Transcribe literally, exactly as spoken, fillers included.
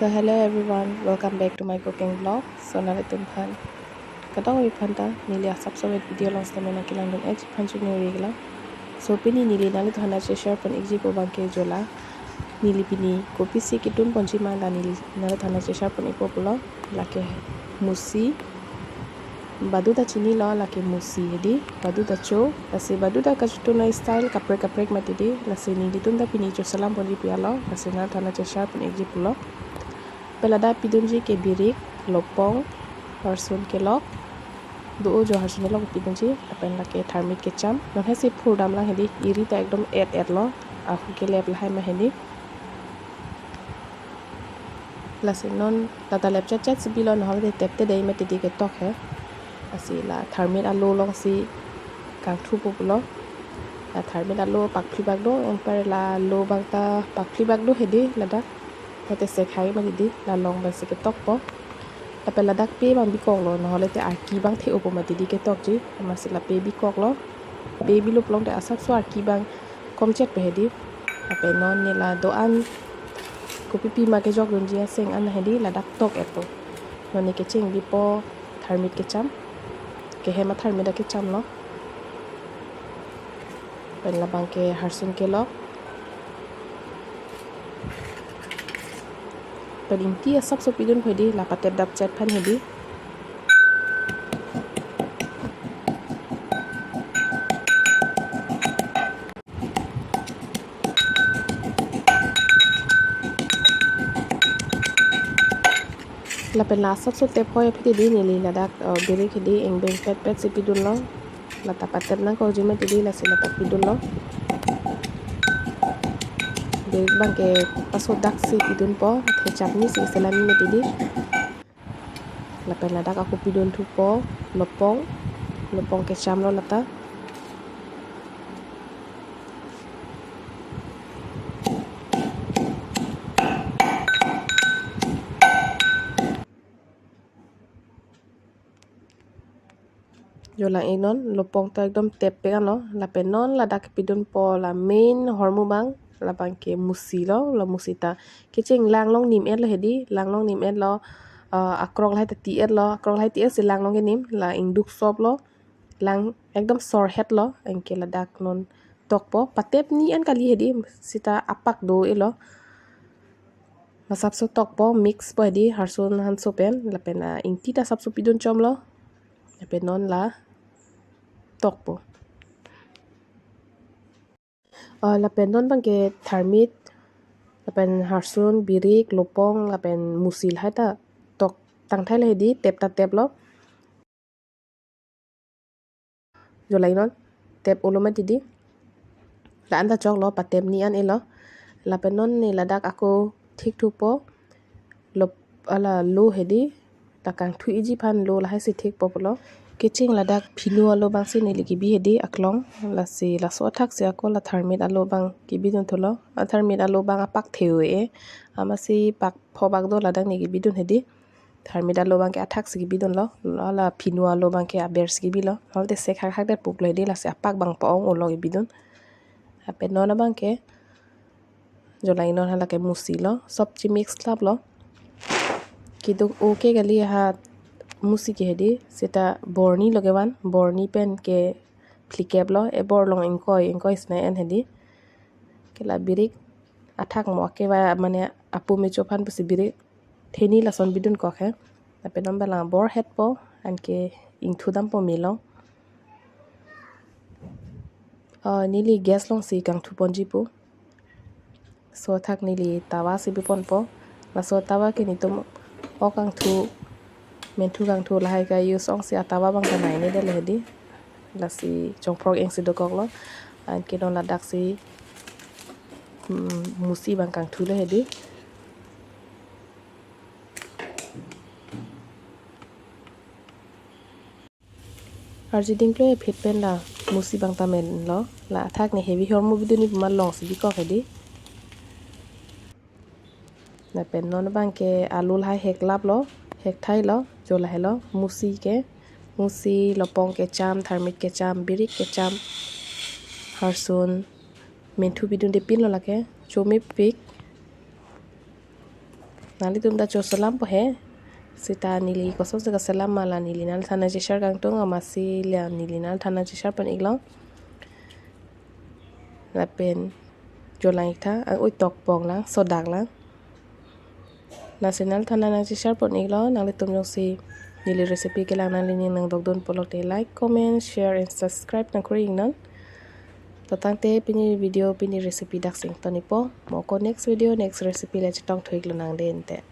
So hello everyone, welcome back to my cooking vlog. So nanglitum aphan kadokave aphan ta neli asapso video along sitame nangkelangdun-iji aphan choningri iklo. So pini neli nanglitum aphan nangche-share pon-ikji pu abangke jo la neli pini kopisi kedun ponji ma la neli nanglitum aphan nangche-share pon-ikpo pulo, lake musi, badu ta chinilo, lake musi hedi, badu ta cho, lasi badu ta kachotun a-style kaprek kaprek mati di, lasi nelitum ta pini choselam ponji pu alo, lasi nanglitum aphan nangche-share pon-ikji pulo. Lapen ladak pidunji ke birik, lopong, harsun kelok, do-o jo harsun kelok pidunji, lapen lake tharmit kecham, non hesi phurdam lang hedi, eri ta ekdom et et lo, ahu kelep lahai ma hedi. Lasi non lata lep chet chet si bilo, nahole tep te dei mati di ketok he. Lasi la tharmit alo along si kangthupo pulo. La tharmit alo pakphli bak do, anpar la alo abang ta pakphli bak do hedi ladak. Mate sekhai mati di, la along abang si ketokpo. Lapen ladak pe abang bikoklo, nahole te arki abang the-opo mati di ketokji, amatsi la pe bikoklo. Pe bilo pulote asapso arki abang komchet pe hedi. Lapen non ne la do-an kopipi ma kejokdunji aseng an hedi ladak tok-etpo. Non ne kecheng bipo tharmit kecham. Kehem atharmit akecham lo. Lapen labangke harsun kelok. Lapen ingti asapso pidunpo hedi, la patep dap chet aphan hedi. Lapen la asapso tep hoi aphi di neli ladak, eh, birik hedi engbeng pet pet si pidunlo. Lata patep nangkokji mati di, lasi lata pidunlo. Birik abangke pasodak si pidunpo, the chapni si selam mati di. Lapen ladak ako pidunthupo lopong, lopong kecham lo lata. Jo lang-ik non, lopong ta ekdom tep pek anlo, lapen non ladak pidunpo la main ahormu abang, labangke musi lo, la musi ta kecheng lang long nim-et lo hedi, lang long nim-et lo, ah, akrok lahai ta ti-et lo, akrok lahai ti-et si lang long kenim, la ingduk sop lo, lang ekdom sorhet lo, anke ladak non tokpo, patep ni an kali hedi, seta apak do-et lo. Masapso tokpo, mix po hedi, harsun hanso pen, lapen, ah, ingti ta sapso pidun chom lo, lapen non la tokpo. Ah, lapen non abangke tharmit, lapen harsun, birik, lopong, lapen musi lahai ta tok tangthai lo hedi, tep ta tep lo. Jo lang-ik non, tep olo mati di. La-an ta choklo, patep ni an-et lo. Lapen non ne ladak ako thikthupo. Lop-, ala lo hedi, la kangthu-ikji aphan lo lahai si thikpo pulo. Kecheng ladak phinu alo abang si neli kebi hedi aklong. Lasi laso athak si ako la tharmit alo abang kebidunthulo. Atharmit alo abang apak the-o-e. Amatsi pak pho bak do ladak ne kebidun hedi. Tharmit alo abangke athak si kebidunlo, lo la phinu alo abangke aber si kebilo, nahole te sek hak hak det puklo hedi, lasi apak abang pa-ong-olo kebidun. Lapen non abangke, jo lang-ik non halake musi lo, sop chemix klap lo. Keduk o ke kali ha musi ke hedi, seta borni lo kevan, borni pen ke phlikep lo, e bor long ingkoi, ingkoi sna en hedi. Ke la birik athak mo ake va mane apu mecho aphan pusi birik theni lason bidunkok he. Lapen non balang bor hetpo, anke ingthu dampo me long. Ah, neli gas along si kangthu ponji pu. So athak neli tawa si biponpo. Laso tawa ke netum ok kangthu, menthu kangthu lahai ka use ong si atawa abang ta nai ne det lo hedi. Lasi chongprok eng si dokoklo. Anke non ladak si, hmm, musi abang kangthu lo hedi. Arjuding kloi aphi pen la musi abang ta menlo, la athak ne heavy hormu bidun-ik ma long si bikok hedi. Lapen non abangke alu lahai heklap lo, hekthai lo, jo lahelo, musi ke, musi, lopong kecham, tharmit kecham, birik kecham, harsun, menthu bidunde pinlo lake, chomepik. Nanglitum ta choselampo he. Seta neli kosonsi kaselam ma la neli nangthan nangcheshare kangtung, amatsi la neli nangthan nangcheshare pon-iklo. Lapen jolang-iktha, ang oi tokpong lang, sodak lang. Lasi nangthan nangcheshare pon-iklo, nanglitum jongsi neli recipe kelang nanglining nangdokdun pulote like, comment, share and subscribe nangkuri-iknon. To tangte pini video, pini recipe daksi ington-ikpo. Mo ko next video, next recipe le chetongthu-ik lonang dei ante.